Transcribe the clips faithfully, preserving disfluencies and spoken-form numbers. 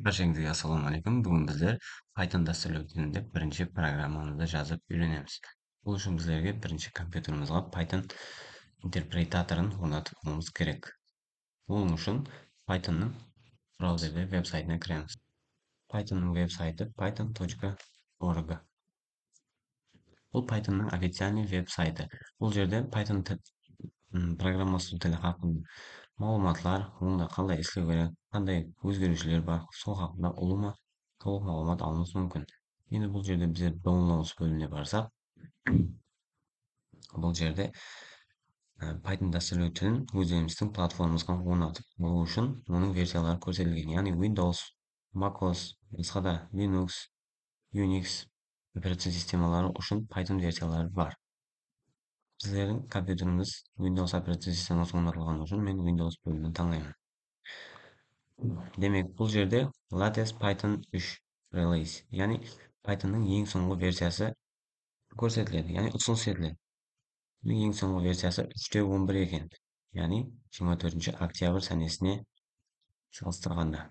Bárshengizge assalawma áleykum. Búgin bizler Python dástúrlew tilinde birinshi programmamızdı jazıp úyrenemiz. Bul ushın bizlerge birinshi kompyuterimizge Python interpretatorın ornatıp alıwımız kerek. Bunıń ushın Pythonnıń brauzerde veb-saytına kiremiz. Pythonnıń veb-saytı python точка org. Bul Pythonnıń oficialnıy veb-saytı. Bul jerde Python ti-, m, programmalastırıw tili haqqında maǵlıwmatlar, onda qalay islew kerek, qanday ózgeriwshiler bar, sol haqqında ulıwma tolıq maǵlıwmat alıwımız múmkin. Endi bul jerde bizler downloads bólimine barsaq, bul jerde, e, Python dástúrlew tilin ózlerimizdiń platformamızǵa ornatıp alıw ushın onıń versiyaları kórsetilgen, yaǵnıy Windows, macOS, basqa da Linux, Unix operacion sistemaları ushın Python versiyaları bar. Bizlerdiń kompyuterimiz Windows operacion sisteması ornatılǵanı ushın men Windows bólimin tańlayman. Demek, bul jerde latest Python úsh release, yaǵnıy Pythonnıń eń sońǵı versiyası kórsetiledi, yaǵnıy usınıs etiledi. Bunıń eń sońǵı versiyası úshte on bir eken, yaǵnıy jigirma tórtinshi oktyabr sánesine salıstırǵanda.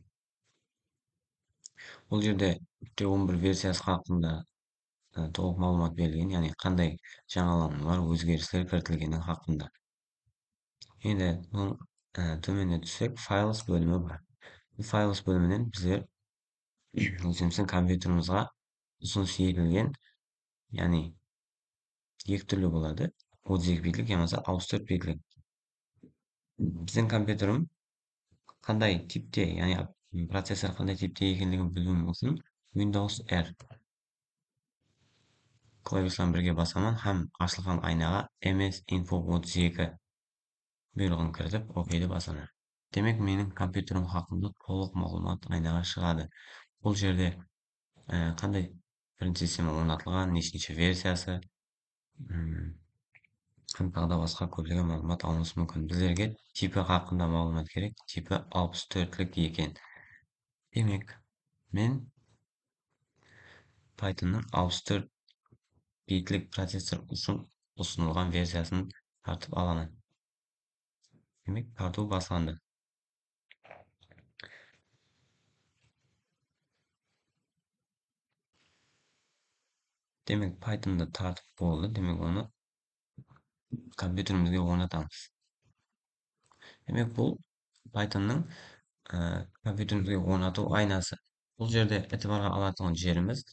Bul jerde úshte on bir versiyası haqqında, e, tolıq maǵlıwmat berilgen, yaǵnıy qanday jańalanıwlar, ózgerisler kiritilgeni haqqında. Endi bunıń, e, tómenine tússek, Files bólimi bar. Bul Files bóliminen bizler ózimizdiń kompyuterimizge usınıs etilgen, yaǵnıy eki túrli boladı. Otız eki bitlik yamasa alpıs tórt bitlik. Biziń kompyuterim qanday tipte, yaǵnıy processor qanday tipte ekenligin biliwim ushın Windows R. Klavishadan birge basaman hám ashılǵan aynaǵa M S info otız eki buyrıǵın kiritip, OK-di basaman. Demek, meniń kompyuterim haqqında tolıq maǵlıwmat aynaǵa shıǵadı. Bul jerde, e, qanday birinshi sistema ornatılǵan, neshinshi versiyası, mm, hám taǵı da basqa kóplegen maǵlıwmat alıwımız múmkin. Bizlerge tipi haqqında maǵlıwmat kerek. Tipi alpıs tórtlik eken. Demek, men Pythonnıń alpıs tórt bitlik processor ushın usınılǵan versiyasın tartıp alaman. Demek, tartıw baslandı. Demek, Pythondı tartıp boldı. Demek, onı kompyuterimizge ornatamız. Demek, bul Pythonnıń, e, kompyuterimizge ornatıw aynası. Bul jerde itibarǵa alatuǵın jerimiz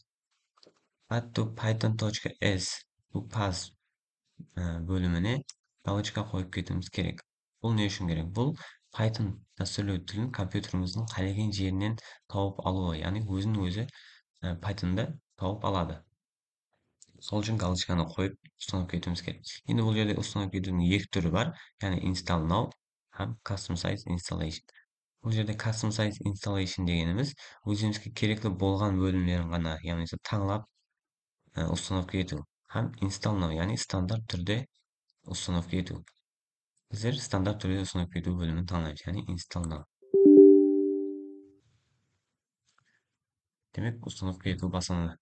add to python точка s, bul path, e, bólimine galochka qoyıp ketiwimiz kerek. Bul ne ushın kerek? Bul Python dástúrlew tilin kompyuterimizdiń qálegen jerinen tawıp alıwı, yaǵnıy ózin-ózi, e, Pythonda tawıp aladı. Sol ushın galochkanı qoyıp, ustanovka etiwimiz kerek. Endi bul jerde ustanovka etiwdiń eki túri bar, yaǵnıy install now hám custom size installation. Bul jerde custom size installation degenimiz ózimizge kerekli bolǵan bólimlerin ǵana, yaǵnıy tańlap, e, ustanovka etiw hám install now, yaǵnıy standart túrde ustanovka etiw. Bizler standart túrde ustanovka etiw bólimin tańlaymız, yaǵnıy install now. Demek, ustanovka etiw baslanadı.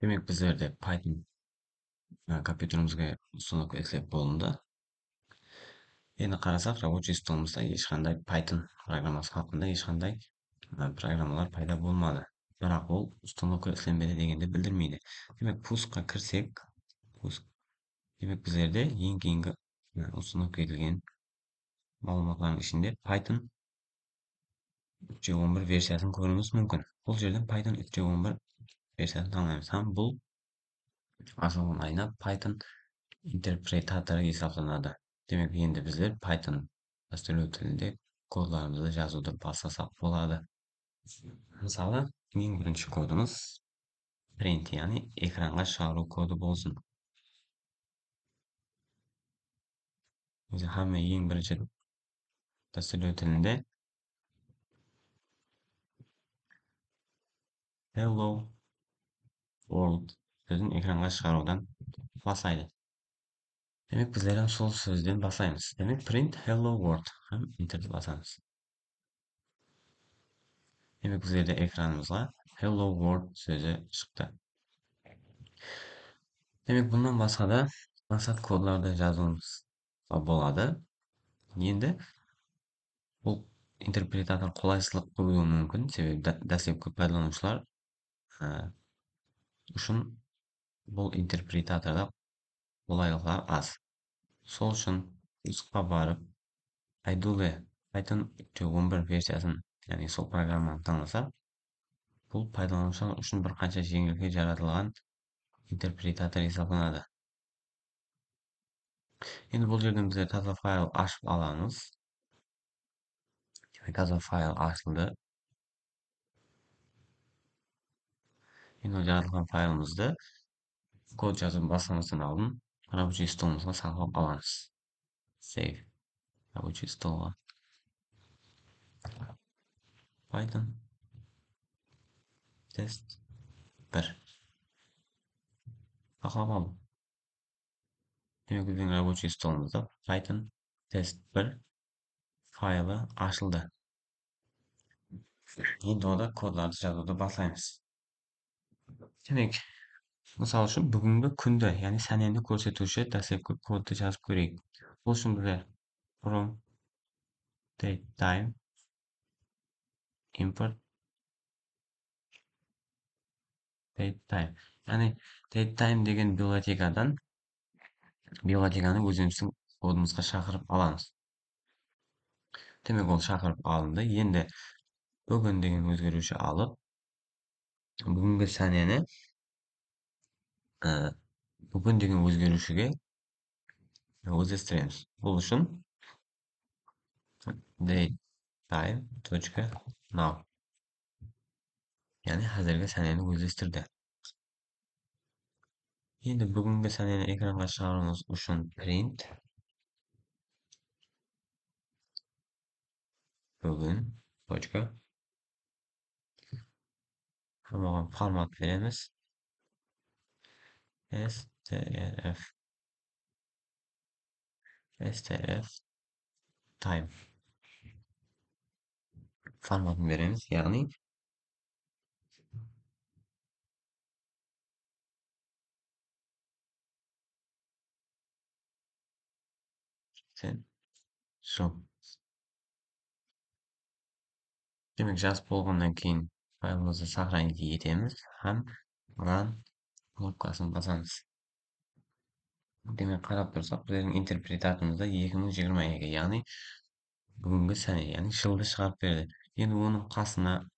Demek, bizlerde Python, e, kompyuterimizge ustanovka etilip bolındı. Endi qarasaq, rabochiy stolımızda hesh qanday Python programması haqqında hesh qanday, e, programmalar payda bolmadı. Biraq ol ustanovka islenbedi degendi bildirmeydi. Demek, puskqa kirsek, pusk, demek, bizlerde eń keyingi, e, ustanovka etilgen maǵlıwmatlardıń ishinde Python úsh júz on bir versiyasın kóriwimiz múmkin. Bul jerden Python úsh júz on bir versiyasın tańlaymız hám bul ashılǵan ayna Python interpretatorı esaplanadı. Demek, endi bizler Python dástúrlew tilinde kodlarımızdı jazıwdı baslasaq boladı. Mısalı, eń birinshi kodımız print, yaǵnıy ekranǵa shıǵarıw kodı bolsın. Ózi hámme eń birinshi dástúrlew tilinde Hello World sózin ekranǵa shıǵarıwdan baslaydı. Demek, bizler hám sol sózden baslaymız. Demek, print hello world hám enterdi basamız. Demek, bizlerde ekranımızǵa hello world sózi shıqtı. Demek, bunnan basqa da maqsat kodlardı jazıwımız boladı. Endi bul interpretator qolaysızlıq qoyıwı múmkin, sebebi dá-, dáslepki paydalanıwshılar, e, ushın bul interpretatorda qolaylıqlar az. Sol ushın kursqa barıp, Aydule Python úsh te on bir versiyasın, yaǵnıy sol programmanı tańlasaq, bul paydalanıwshılar ushın bir qansha jeńillikler jaratılǵan interpretator esaplanadı. Endi bul jerden bizler taza fayl ashıp alamız. Demek, taza fayl ashıldı. Endi ol jaratılǵan faylımızdı kod jazıp baslamastan aldın rabochiy stolımızǵa saqlap alamız. Save. Rabochiy stolǵa. Python test bir. Saqlap aldım. Demek, biziń rabochiy stolımızda Python test bir faylı ashıldı. Endi onda kodlardı jazıwdı baslaymız. Demek, mısal ushın, búgingi kúndi, yaǵnıy sáneni kórsetiwshi dáslepki koddı jazıp kóreyik. Bul ushın bizler from datetime import datetime. Yaǵnıy datetime degen bibliotekadan, bibliotekanı ózimizdiń kodımızǵa shaqırıp alamız. Demek, ol shaqırıp alındı. Endi búgin degen ózgeriwshi alıp, búgingi sáneni, e, búgin degen ózgeriwshige ózlestiremiz. Bul ushın datetime tochka now. Yaǵnıy házirgi sáneni ózlestirdi. Endi búgingi sáneni ekranǵa shıǵarıwımız ushın print búgin tochka. Hám oǵan format beremiz. Strf. Strf time formatın beremiz, yaǵnıy sen jıl. Demek, jazıp bolǵannan keyin faylımızdı сохранить etemiz hám run knopkasın basamız. Demek, qarap tursaq, bizlerdiń interpretatorımızda eki mıń jigirma eki, yaǵnıy búgingi sáne, yaǵnıy jıldı shıǵarıp berdi. Endi onıń qasına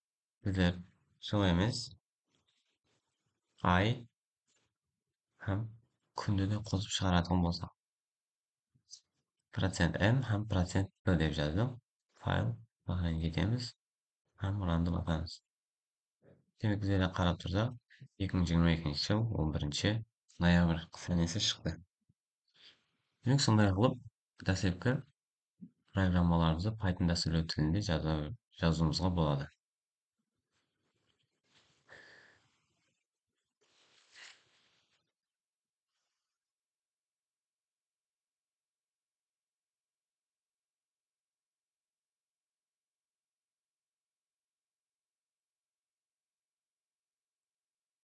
bizler jıl emes, ay hám kúndi de qosıp shıǵaratuǵın bolsaq, procent m hám procent p dep jazdım. Fayl, сохранить etemiz hám rundı basamız. Demek, bizlerden qarap tursaq, eki mıń jigirma ekinshi jıl, on birinshi noyabr sánesi shıqtı. Demek, sonday qılıp, dáslepki programmalarımızdı Python dástúrlew tilinde jaza-, jazıwımızǵa boladı.